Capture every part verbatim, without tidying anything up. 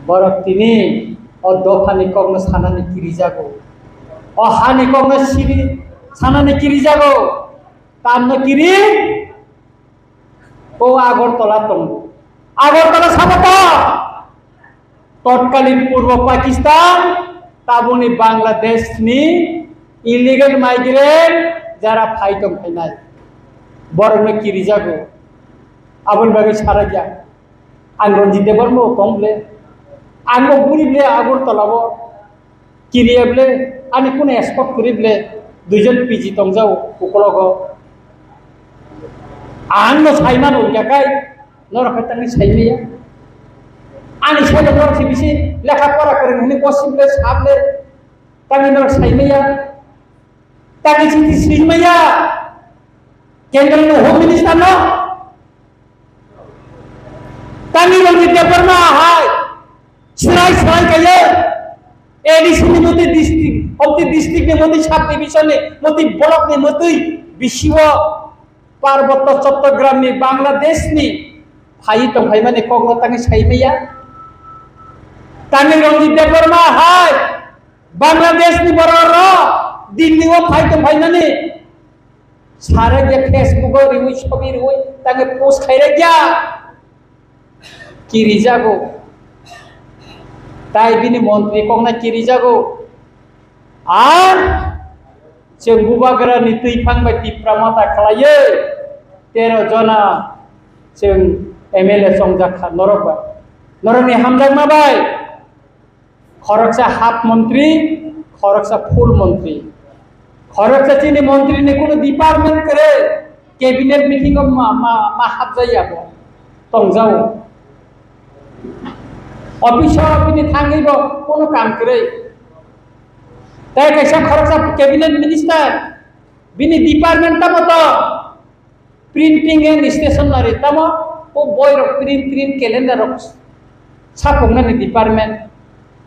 Borok tini o dophani kokno sanani kirijago. O hani kokno siri sanani kirijago. Tamno kiri? O Agartala tongo. Agartala sabo to? Totkalin Purbo Pakistan, taboni Bangladesh ni illegal migrant jara phai tong phainai. Borokno kirijago. Aboni bagwi sarakya. Ang Ranjit Debbarma bo tong ble. Ang bo guri ble Agartala bo. Kiriya ble, ani kunu escort kuri ble, duijon P G tongjao ukologo. Ang no saimano ya kai, norok hai tangni saimaya. Ani sai norok si bisi lekha pora kwrwng hwnwi gossip ble, sap ble, tangni norok saimaya. Tangni siti saimaya. Kendra no Home Minister no. Tangni Ranjit Debbarma hai. Srai srai kaiye A D C ni motwi district, Hopti district ni motwi sub division ni motwi block ni motwi bisiwo Parbotto Chattogram ni Bangladesh ni phai tong phaimani kokno tangwi saimaya. Tangwi Ranjit Debbarma hai Bangladesh ni borok rok Delhi o phai tong phaimani. Sarakya Facebook o riwi sobi riwi tangwi post khairakya. Kirijago. Tai bini montri kokna kirijago. Ar chwng bubagra ni twi phang bai Tipra mata khlaiwi tero jona chwng M L A chongjak kha norok bai. Norokni hamjakma bai. Khoroksa half montri, khoroksa full montri. Khoroksa chini montri ni kunu department kwrwi cabinet meeting o ma, ma, ma hapjai abo. Tongjao. Office o bini thangwi bo kunu kam kwrwi. Tai kaisa khoroksa cabinet minister, bini department tamo to? Printing and stationery, tamo o boi rok print, print calendar rok sapungnani department.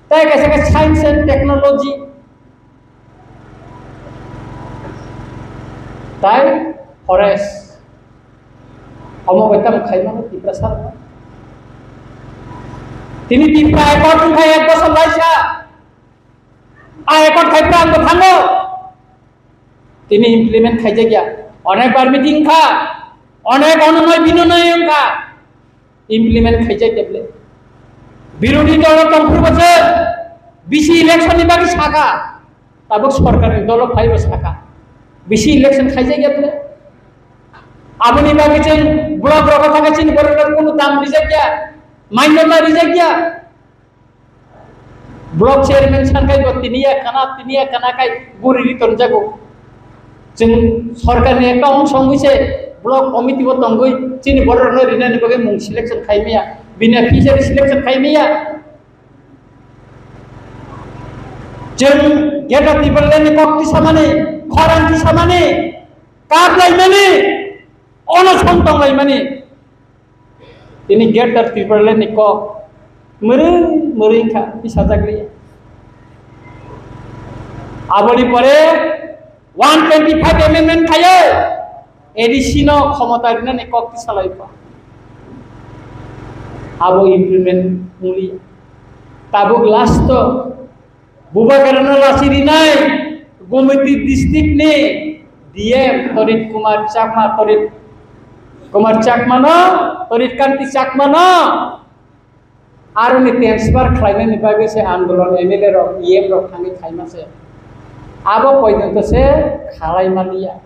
Tai kaisa khe science and technology. Tai forest. Omo bai tamo khaimano Tiprasa rok. Tini Tipra accord wngkha ek bosor laisa. A accord khai pura ang bo thango. Tini implement khaijakya. Onek bar meeting kha, onek ononoy binonoy wngkha. Implement khaijakya ble. Birodhi dolo tongphuru bosor bisi election ni bagwi sakha. Tabuk sorkar ni dolo phaibo sakha. Bisi election khaijakya ble. Aboni bagwi chwng block rogo thangwi chini borok rok kunu dam rijakya. Manyama rijakya. Block chairman sankai bo tiniya kana, tiniya kana kai guri ri tonjago. Chwng sorkar ni account songwi se block committee bo tongwi chini borok no rinani bagwi mung selection khai maya, beneficiary selection khai maya. Chwng Greater Tipraland ni kok tisamani, khorang tisamani, kap laimani, onoson tong laimani. Tini Greater Tipraland ni kok mwrwng mwrwng kha, bisajak liya. Aboni pore one twenty five amendment khayo A D C no khomota rinani kok tisalai pa. Abo implement wngli. Tabuk last o Bubagrano lachi rinai Gomiti district ni D M Torit Kumar Chakma, Torit Kumar Chakma no, Torit Kanti Chakma no, aroni transfer khlainani bagwi se andolon M L A rok, E M rok thangwi khaima se. Abo poito se khalai maliya.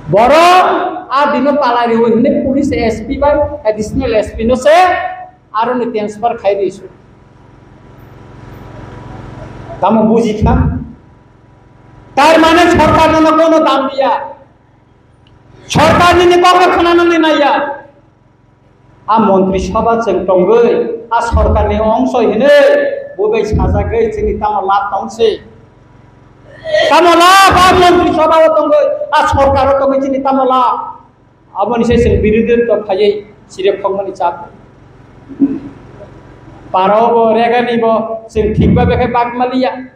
Borok a dino palai riwi hwnwi police S P bai additional S P no se aroni transfer khai di su. Tamo buji kha? Tar mane sorkar no kono dam diya. Sorkar ni ni kokno khna nang ni naiya. A montri sabha chwng tongwi, a sorkar ni ongso hinwi, bo bai sajagwi chini tamo lab tong se. Tamo lab a montri sabha o tongwi, a sorkar o tongwi chini tamo lab. Aboni se chwng birodhi dol phaiwi sirek khokmani chap. Parao bo, regani bo, chwng thik ba bekhe bak maliya.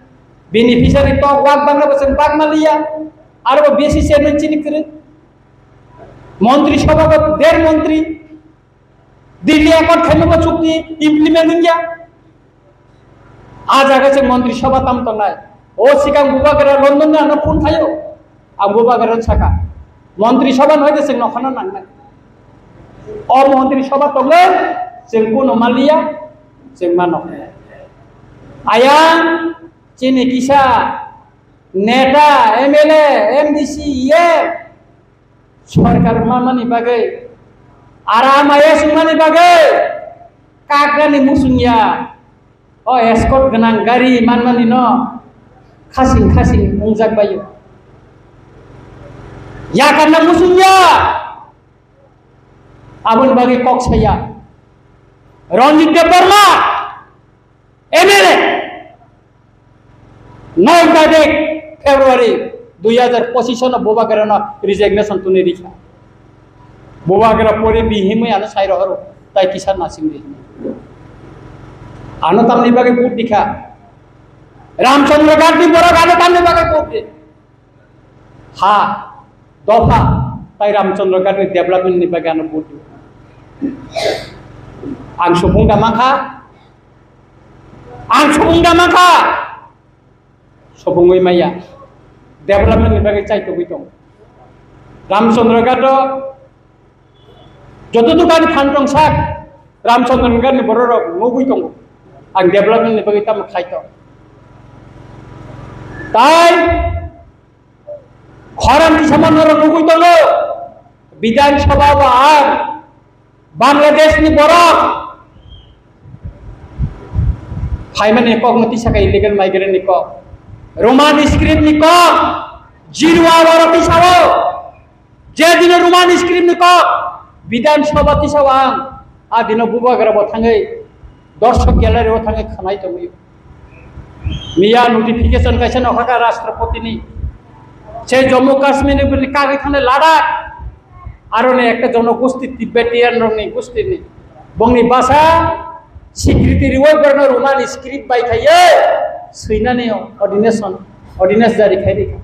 Beneficiary tok wak bangla bo chwng bak maliya. Aro bo B C chairman chini kwrwi. Montri sabha bo der montri. Delhi Accord khaimabo chukti implement wngya. A jaga se Montri Sabha tam tongnai. O sikang Bubagra London ni ano phone khaio. Ang Bubagra saka. Montri Sabha no hoite chwng nokhana nangnai. O Montri Sabha tongle chwng kuno maliya, chwng mano. Ayang chini kisa neta, M L A, M D C, E M, sorkar manmani bagwi, aram ayas wngmani bagwi, kakrani musungya, o escort gwnang gari manmani no khasing khasing wngjak baio. Yakarna musungya, aboni bagwi kok saya. Ranjit Debbarma, M L A, noi tarik February dui hajar pochisno Bubagrano resignation tuni rikha. Bubagra pori bihimwi ano sai rohoro, tai kisa nasing di. Ano tamni bagwi vote dikha. Ramchandra Ghatni borok ano tamni bagwi vote di. Ha, dopha, tai Ramchandra Ghatni development ni bagwi ano vote di. Ang supung da mankha, Ang subung da mankha, subungwi maya. Development ni bagwi chaitugwi tongo. Ramchandra Ghat o joto dukani phan tong sak, Ramchandra Ghat ni borok rok nugwi tongo. Ang development ni bagwi tamo khai tong. Tai khorang kisa mano rok nugwi tongo. Bidhan Sabha o ang Bangladesh ni borok phaimani kok no tisaka illegal migrant ni kok, Roman script ni kok, jirwa borok tisao, je dino Roman script ni kok Bidhan Sabha tisao ang, a dino Bubagra bo thangwi dorshok gallery o thangwi khanai tongwi. Miya notification kaisa nokhaka Rashtrapati ni. Se Jammu Kashmir ni bini kagwi thani Ladakh. Aro ni ekta jonogosti Tibetan rok ni gosti ni. Bongni basa secretary wai borno Roman script bai thaiye. Swinani ordination, ordinance jari khai rikha.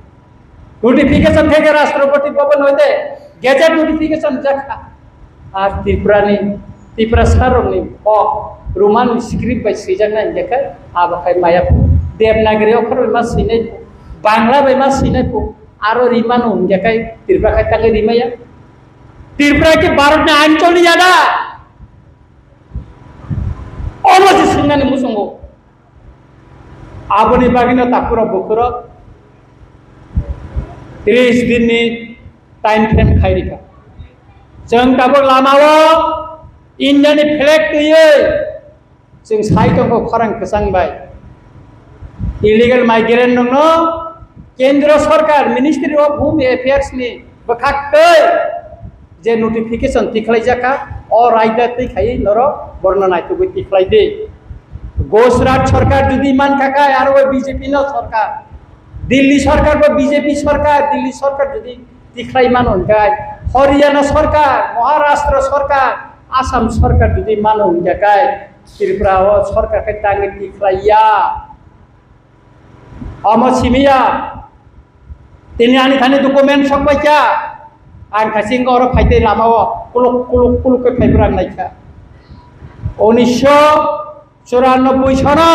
Notification theke Rashtrapati Bhavan hoite gazette notification jakha. Ar Tripura ni, Tripura sarok ni o Roman script bai swijak nai hingke khe abo khai maya phu. Devanagari okhor bai ma swinai phu. Bangla bai ma swinai phu. Aro rimano hingke khai Tripura khai tangwi rimaya. Tripura ke Bharat ni anchol ni yada. Omo se swinani musungo. Aboni bagwino takuro bukhuro tris dinni time frame khai rikha. Chwng tabuk lamao India ni flag twiwi chwng sai tongkho khorang kwchang bai. Illegal migrant rokno Kendra Sarkar, Ministry of Home Affairs ni bwkhaktwi je notification tikhlai jakha, o raida twi khaiwi norok borno naitugwi tikhlai di. Gujarat sarkar jodi mankha kha, aro B J P no sarkar, Delhi sarkar bo B J P sarkar, Delhi sarkar jodi tikhlai mano hwnkhe, Haryana sarkar, Maharashtra sarkar, Assam sarkar jodi mano hwnkhe, Tripura o sarkar khe tangwi tikhlai ya. Omo simiya, tini ani thani document sok paikha, ang kasing oro phaitei lama o kuluk kuluk kuluk khe phaibrang naikha. Unisho churanobboi sono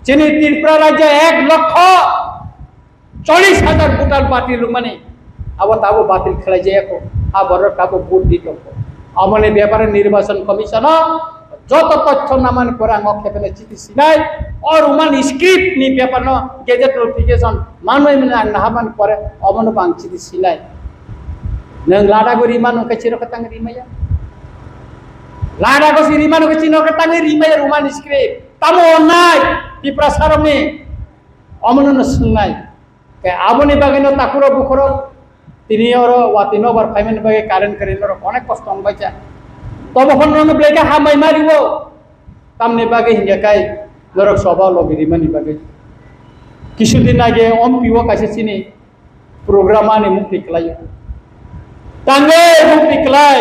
chini Tripura rajyo ek lokho chollish hajar voter batil rwmani, abo tabo batil khlai jaya kho, a borok tabo vote di tongkho. Amoni bepare Nirbachon Commission o joto tothyo namani pore ang o khebene chiti sinai, o Roman script ni bepar no gazette notification manwi mani ang nahamani pore omono bo ang chiti sinai. Nwng Ladakh o rimano khe chiro khe tang rimaya. Ladakh o si rimano khe chino khe tang rimaya Roman script. Tamo onnai Tiprasa rokni omono no swngnai. Khe aboni bagwino takuro bukhuro tini oro wati nobar phaimani bagwi current kwrwi norok onek kosto wngbaikha. Tobo phano nono belai khe hambai ma riwo. Tamni bagwi hinkhe kai norok soba logi rimani bagwi. Kisudin age ompi o kaisa chini program ani mukti kwlai. Tangwi mukti kwlai.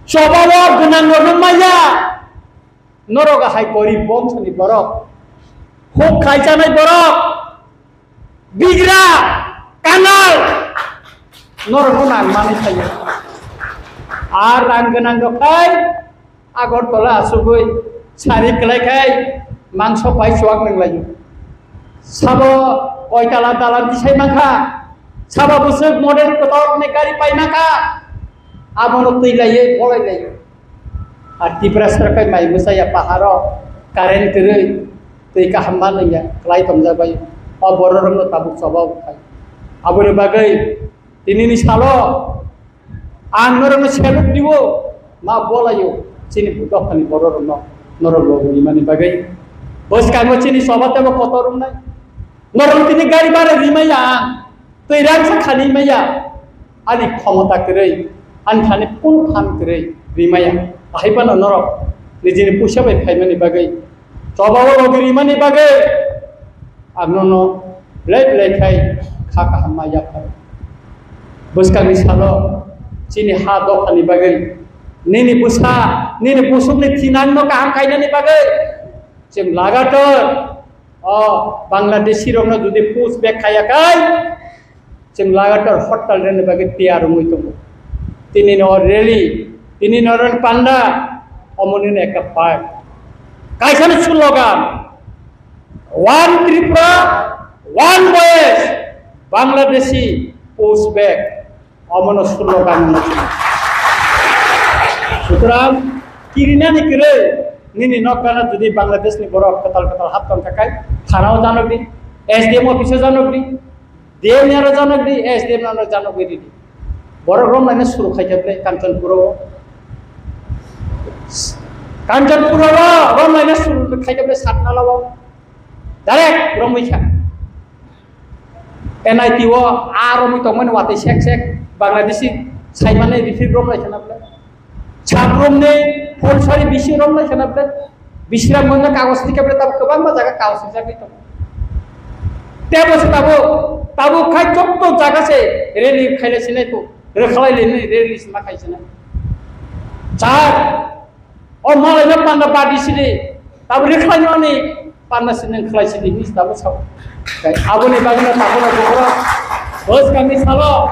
Soba o gwnang rokno maya. Norok hai gorib bongso ni borok. Huk khai chanai borok. Bigra, kangal, norok no nang mani thaio. Ar rang gwnang rok khai Agartala asugwi sari kwlai khai mangso pai chuak nang laio. Sabo koitala dalan tisai mankha, sabo bwswk model kotor ni gari pai mankha, abono twi laiwi bolai laio. Ar Tiprasa khai mai mwsaya paharo current kwrwi twi kaham ma nangya kwlai tongjak bai. O bororokno tabuk choba khai. Aboni bagwi tinini salo ang norokno seluk diwo, ma bolayo chini dophani bororokno norok logi rimani bagwi. Bwskango chini choba tebo kotor wngnai. Norok tini gari bara rimaya ang. Twi rangsa khani maya, ani khomota kwrwi, ani thani kunu phan kwrwi rimaya, ahai phano norok nijini puisa bai phaimani bagwi, chobao logi rimani bagwi, ang nono belai belai khai kha kaham ma yaphar. Bwskangni salo chini ha dophani bagwi, nini bwsa, nini busukni thinangno kaham khainani bagwi, chwng lagatar o Bangladeshi rokno jodi push back khaya khai, chwng lagatar hortal rwna bagwi tiyar wngwi tongo. Tini no rally, tini no ron panda, omoni no ekta part. Kaisa no slogan, "One Tripura, one voice, Bangladeshi push back." Omono sullo kanungo. Sutrang, kirinani kwrwi, nini nok gana jodi Bangladesh ni borok kwtal kwtal hap tong kha khai, thana o janok di, S D M office o janok di, D M aro janok di, S D M aro janok di. Borok rom laina suru khai khe ble Kanchanpur o. Kanchanpur o rom laina suru khai khe ble Satnala o. Direct romwi kha. N I T o a romwi tongmani watwi sek sek Bangladeshi saimani refugee rom lai khana ble. Chak romni Phulsari bisi rom lai khana ble. Bisram mangna kagos ni kable tab kwbangma jaga kagos ni jagwi tongo. Tebo se tabuk, tabuk khai jotto jaga se rally khaile sinai ko. Rwkhalai le rally sima khai sinai. Chak O malaino panda badi sidi, tabuk rwkhlaino ani panda sidi khlai sidi hinwi tabuk sao. Tei aboni bagwino takhorok bukhorok bwskangni salo